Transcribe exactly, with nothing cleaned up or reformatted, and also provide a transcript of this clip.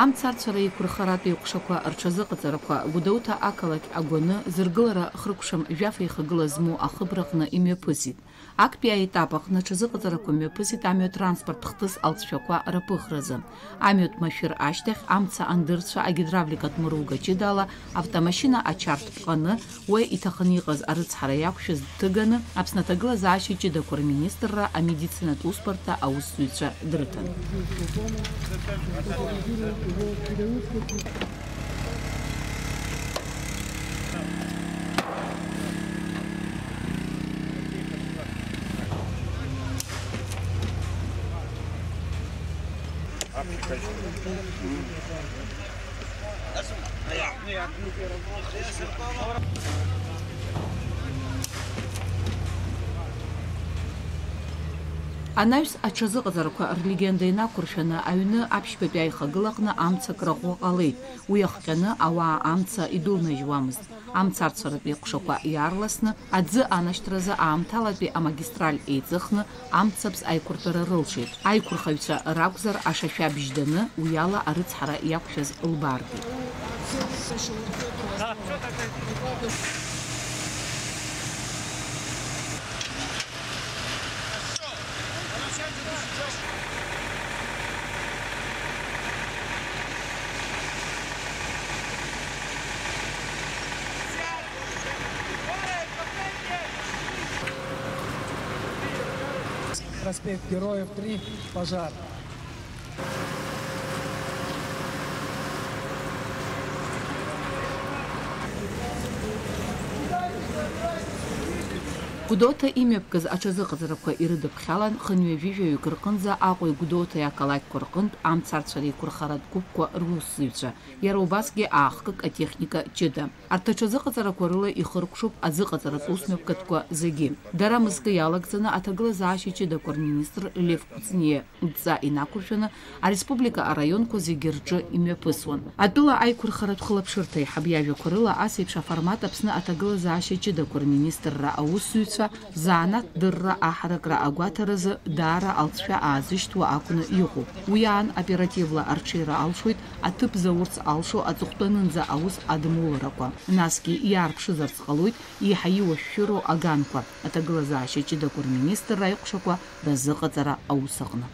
Амцарцәара еиқәырхаратә еиҟәшақәа рҽазыҟаҵарақәа Гәдоуҭа ақалақь Агәаны зыргылара хыркәшам жәаф еихагыла змоу ахыбраҟны имҩаԥысит. Актәи аетап аҟны аҽазыҟаҵарақәа мҩаԥысит амҩатранспорт хҭыс алҵшәақәа раԥыхразы. Амҩатә машәыр ашьҭахь амца андырцәа агидравликатә мыруга ҷыдала автомашьына ачарҭ ԥҟаны, уи иҭахын иҟаз арыцҳара иақәшәаз дҭыганы, Аԥсны аҭагылазаашьа ҷыдақәа рминистрра амедицинатә усбарҭа аусзуҩцәа дрыҭан. Анаҩс аҽазыҟаҵарақәа рлегенда инақәыршәаны, аҩны аԥшьбатәи аихагылаҟны амца крахәо ҟалеит. Уи ахҟьаны ауаа амца идәылнажьуамызт. Амцарцәаратә еиҟәшақәа иаарласны, аӡы анашьҭразы аамҭалатәи амагистраль еиҵыхны, амцабз аиқәыртәара рылшеит. Аиқәырхаҩцәа ракәзар, ашашәа бжьданы, уи ала арыцҳара иақәшәаз лбаартит. Проспект Героев, три, пожар. Гәдоуҭа имҩаԥгаз аҽазыҟаҵарақәа ирыдыԥхьалан, хынҩажәи жәаҩык рҟынӡа Аҟәеи Гәдоуҭеи ақалақьқәа рҟынтә амцарцәара еиқәырхаратә гәыԥқәа русзуҩцәа, иара убасгьы аахкык атехника ҷыда. Арҭ аҽазыҟаҵарақәа рыла ихыркәшоуп азыҟаҵаратә усмҩаԥгатәқәа зегьы. Дара мызкы иалагӡаны аҭагылазаашьа ҷыдақәа рминистр Лев Кәыҵниа идҵа инақәыршәаны, ареспублика араионқәа зегьы рҿы имҩаԥысуан. Атәыла аиқәырхаратә хылаԥшырҭа аиҳаб иажәақәа рыла ас еиԥш аформат Аԥсны аҭагылазаашьа ҷыдақәа рминистрра аусзуҩцәа заанаҭ дырра аҳаракра агәаҭаразы даара алҵшәа аазышьҭуа акәны иҟоуп. Уи аан оперативла арҽеира алшоит аҭыԥ заурц алшо аҵыхәтәанынӡа аус адмуларақәа, насгьы иаарԥшызарц ҟалоит еиҳа иуашәшәыроу аганқәа, аҭагылазаашьа ҷыдақәа рминистрра аиҟәшақәа разыҟаҵара аус аҟны.